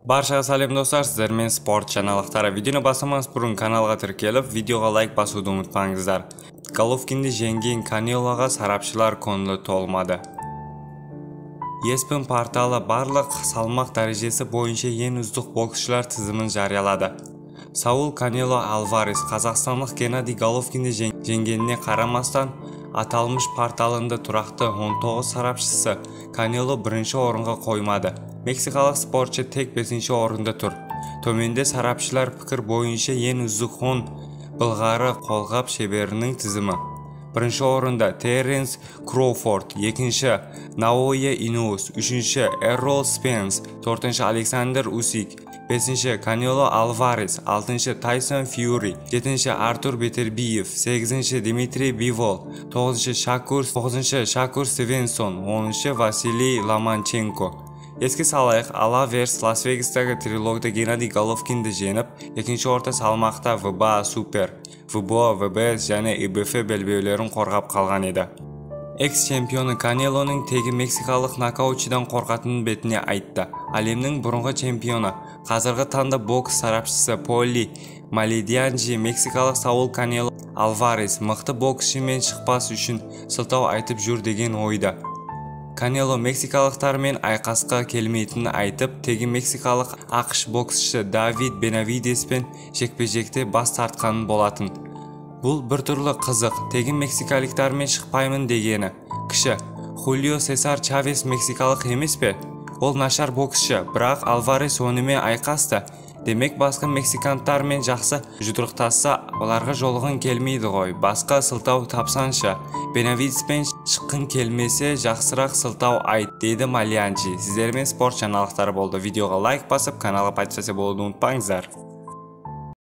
Баршаға сәлем достар, сіздермен спорт жаңалықтары. Видеоны бастамас бұрын каналға тіркеліп, видеоға лайк басуды ұмытпаңыздар. Головкинді жеңген Канелоға сарапшылар көңілі толмады. ESPN порталы барлық салмақ дәрежесі бойынша ең үздік боксшылар тізімін жариялады. Саул Канело Альварес қазақстандық Геннадий Головкинді жеңгеніне қарамастан, аталмыш порталында тұрақты 19 сарапшысы Канело бірінші орынға қоймады. Мексикалық спортшы тек 5-ші орында тұр. Төменде сарапшылар пікір бойынша ең үздік 10 былғары қолғап шеберінің тізімі. Бірінші орында Теренс Кроуфорд, екінші Наоя Иноуэ, үшінші Эррол Спенс, төртінші Александр Усик, бесінші Канело Альварес, алтыншы Тайсон Фьюри, жетінші Артур Бетербиев, сегізінші Дмитрий Бивол, тоғызыншы Шакур Стивенсон, оныншы Василий Ломаченко. Еске салайық, Альварес Лас-Вегастағы трилогда Геннадий Головкинді жеңіп, екінші орта салмақта ВБА Супер, ВБО, ВБС және ИБФ белбеулерін қорғап қалған еді. Экс-чемпионы Канелоның тегі мексикалық нокаутшыдан қорқатынын бетіне айтты. Әлемнің бұрынғы чемпионы, қазіргі таңда бокс сарапшысы Поли Малидианджи мексикалық Саул Канело Альварес мықты боксшымен шықпас үшін сылтау айтып жүр деген ойда. Канело мексикалықтармен айқасқа келмейтінін айтып, тегі мексикалық ақш боксшы Давид Бенавидеспен жекпе-жекте бас тартқан болатын. Бұл біртүрлі қызық, тегі мексикалықтармен шықпаймын дегені. Кіші, Хулио Сесар Чавес мексикалық емес пе? Ол нашар боксшы, бірақ Альварес онымен айқасты. Демек басқа мексиканттармен жақсы жұдырықтасса, оларға жолығын келмейді ғой. Басқа сылтау тапсаңшы. Бенавидеспен шыққың келмесе, жақсырақ сылтау айт, деді Малианджи. Сіздермен спорт жаңалықтары болды. Видеоға лайк басып, каналға подписаться болуды ұмытпаңыздар.